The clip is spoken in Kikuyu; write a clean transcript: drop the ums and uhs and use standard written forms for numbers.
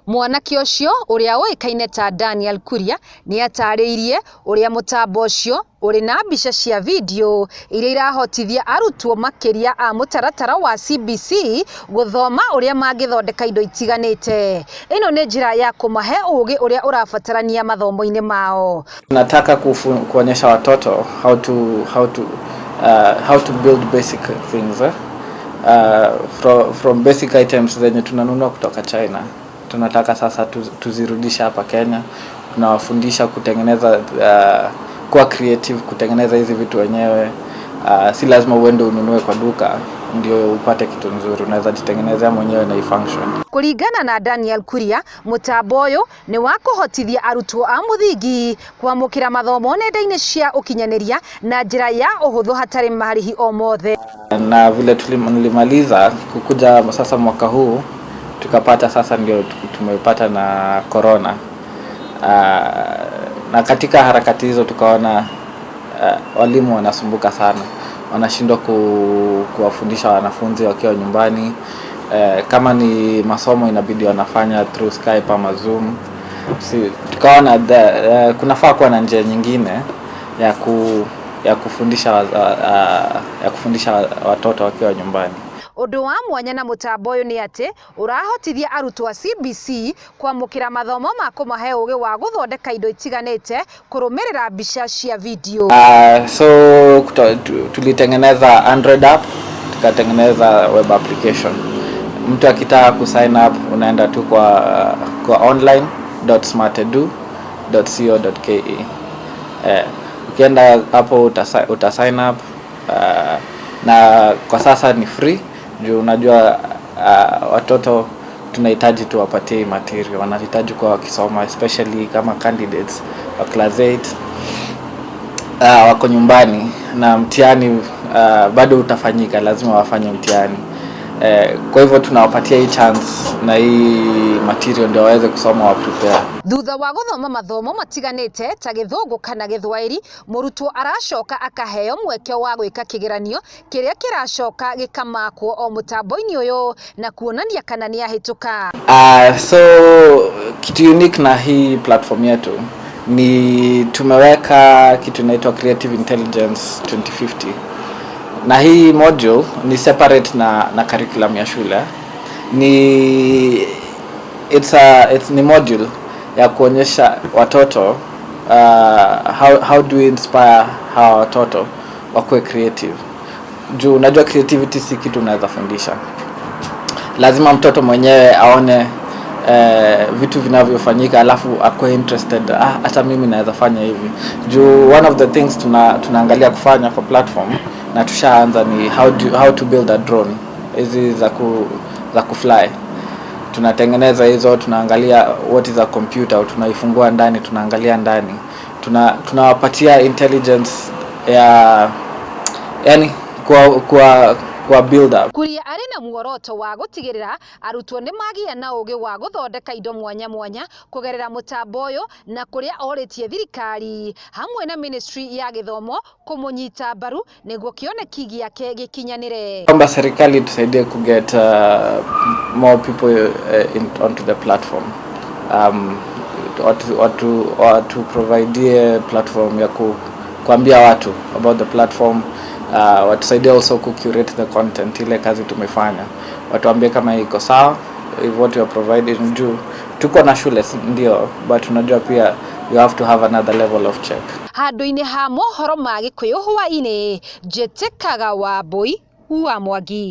Mwanake ũcio ũrĩa ũĩkaine ta Daniel Kuria nĩ atarĩirie ũrĩa mũtambo ũcio ũrĩ na mbica cia video iria irahotithia arutwo makĩria a mũtaratara wa CBC gũthoma ũrĩa mangĩthondeka indo itiganĩte. Ĩno nĩ njĩra ya kũmahe ũgĩ ũrĩa ũrabatarania mathomo-inĩ mao. Nataka kuonyesha watoto how to build basic things, eh? From basic items zenye tunanunua kutoka China. Tunataka sasa tuzirudishe hapa Kenya. Tunawafundisha kutengeneza, kuwa creative, kutengeneza hizi vitu wenyewe. Si lazima uende ununue kwa duka ndio upate kitu nzuri, unaweza jitengenezea mwenyewe na ifunction. Kũringana na Daniel Kuria, mũtambo ũyũ nĩ wa kũhotithia arutwo a mũthingi kwamũkĩra mathomo nenda-inĩ cia ũkinyanĩria na njĩra ya ũhũthũ hatarĩ marĩhi o mothe. Na vile nilimaliza kukuja sasa mwaka huu, tukapata sasa ndio tumepata na corona. Na katika harakati hizo tukaona walimu wanasumbuka sana, wanashindwa kuwafundisha wanafunzi wakiwa nyumbani. Kama ni masomo inabidi wanafanya through Skype ama Zoom. Si, tukaona kunafaa kuwa na njia nyingine ya kufundisha watoto wakiwa nyumbani. Ũndũ wa mwanya na mũtambo ũyũ nĩ atĩ ũrahotithia arutwo a CBC kwamũkĩra mathomo ma kũmahe ũgĩ wa gũthondeka indo itiganĩte kũrũmĩrĩra mbica cia video. So tulitengeneza Android app, tukatengeneza web application. Mtu akitaka kusign up, unaenda tu kwa online.smartedu.co.ke. Ukienda hapo uta sign up, na kwa sasa ni free juu unajua watoto tunahitaji tuwapatie hii material, wanahitaji kuwa wakisoma, especially kama candidates wa class 8 wako nyumbani na mtihani bado utafanyika, lazima wafanye mtihani. Kwa hivyo tunawapatia hii chance na hii material ndio waweze kusoma wa prepare. Thutha wa gũthoma mathomo matiganĩte ta Gĩthũngũ kana Gĩthwaĩri, mũrutwo aracoka akaheo mweke wa gwĩka kĩgeranio kĩrĩa kĩracoka gĩkamakwo o mũtambo-inĩ ũyũ na kuonania kana nĩ ahĩtũka. So kitu unique na hii platform yetu ni tumeweka kitu inaitwa Creative Intelligence 2050, na hii module ni separate na curriculum ya shule. Ni it's a, it's ni module ya kuonyesha watoto how do we inspire hawa watoto wakuwe creative, juu unajua creativity si kitu unaweza fundisha, lazima mtoto mwenyewe aone vitu vinavyofanyika alafu akuwe interested, "Ah, hata mimi naweza fanya hivi." Juu one of the things tunaangalia kufanya kwa platform na tushaanza ni how to build a drone, hizi za kufly. Tunatengeneza hizo, tunaangalia what is a computer, tunaifungua ndani, tunaangalia ndani, tunawapatia intelligence ya yani kwa build up. Kuria arĩ na muoroto wa gũtigĩrĩra arutwo nĩ magĩa na ũgĩ wa gũthondeka indo mwanya mwanya kũgerera mũtambo ũyũ, na kũrĩa orĩtie thirikari hamwe na ministry ya gĩthomo kũmũnyita mbaru nĩguo kĩoneki gĩake gĩkinyanĩre. Kwamba serikali tusaidie kuget more people onto the platform, watu providie platform ya kuambia watu about the platform, watusaidie also ku curate the content, ile kazi tumefanya, watuambie kama iko sawa, if what you are providing, juu tuko na shule ndio, but unajua pia you have to have another level of check. Handũ-inĩ ha mohoro ma Gĩkũyũ hwaĩ-inĩ, njĩtĩkaga Wambui wa Mwangi.